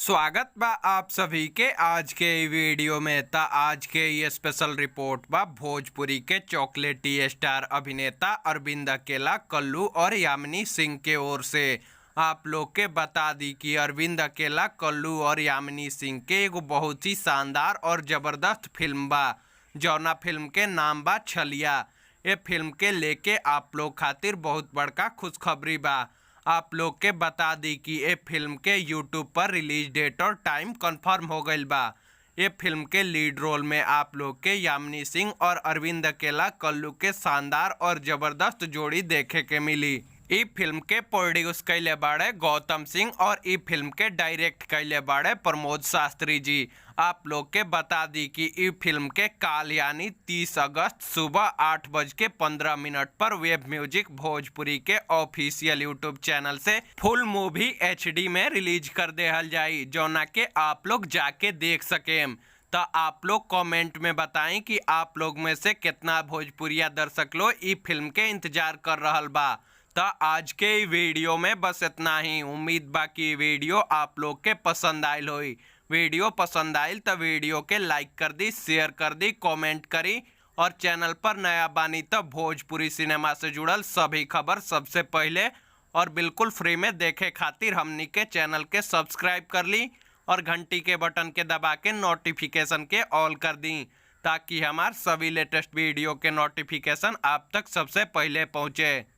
स्वागत बा आप सभी के आज के ई वीडियो में। त आज के ये स्पेशल रिपोर्ट बा भोजपुरी के चॉकलेटी स्टार अभिनेता अरविंद अकेला कल्लू और यामिनी सिंह के ओर से। आप लोग के बता दी कि अरविंद अकेला कल्लू और यामिनी सिंह के एगो बहुत ही शानदार और जबरदस्त फिल्म बा, जौना फिल्म के नाम बा छलिया। ये फिल्म के लेके आप लोग खातिर बहुत बड़का खुशखबरी बा। आप लोग के बता दी कि ये फिल्म के यूट्यूब पर रिलीज डेट और टाइम कंफर्म हो गईल बा। ये फिल्म के लीड रोल में आप लोग के यामिनी सिंह और अरविंद अकेला कल्लू के शानदार और जबरदस्त जोड़ी देखे के मिली। ई फिल्म के प्रोड्यूस कैले बाड़े गौतम सिंह और ई फिल्म के डायरेक्ट कैले बाड़े प्रमोद शास्त्री जी। आप लोग के बता दी कि ई फिल्म के काल यानी 30 अगस्त सुबह 8:15 पर वेब म्यूजिक भोजपुरी के ऑफिशियल यूट्यूब चैनल से फुल मूवी एचडी में रिलीज कर देहल जाई, जौना के आप लोग जाके देख सकेम। तो आप लोग कमेंट में बताएं कि आप लोग में से कितना भोजपुरिया दर्शक लोग ई फिल्म के इंतजार कर रहल बा। तो आज के ई वीडियो में बस इतना ही। उम्मीद बा कि वीडियो आप लोग के पसंद आयल होई। वीडियो पसंद आयल तो वीडियो के लाइक कर दी, शेयर कर दी, कमेंट करी और चैनल पर नया बानी तो भोजपुरी सिनेमा से जुड़ल सभी खबर सबसे पहले और बिल्कुल फ्री में देखे खातिर हमनी के चैनल के सब्सक्राइब कर ली और घंटी के बटन के दबा के नोटिफिकेशन के ऑल कर दी, ताकि हमार सभी लेटेस्ट वीडियो के नोटिफिकेशन आप तक सबसे पहले पहुंचे।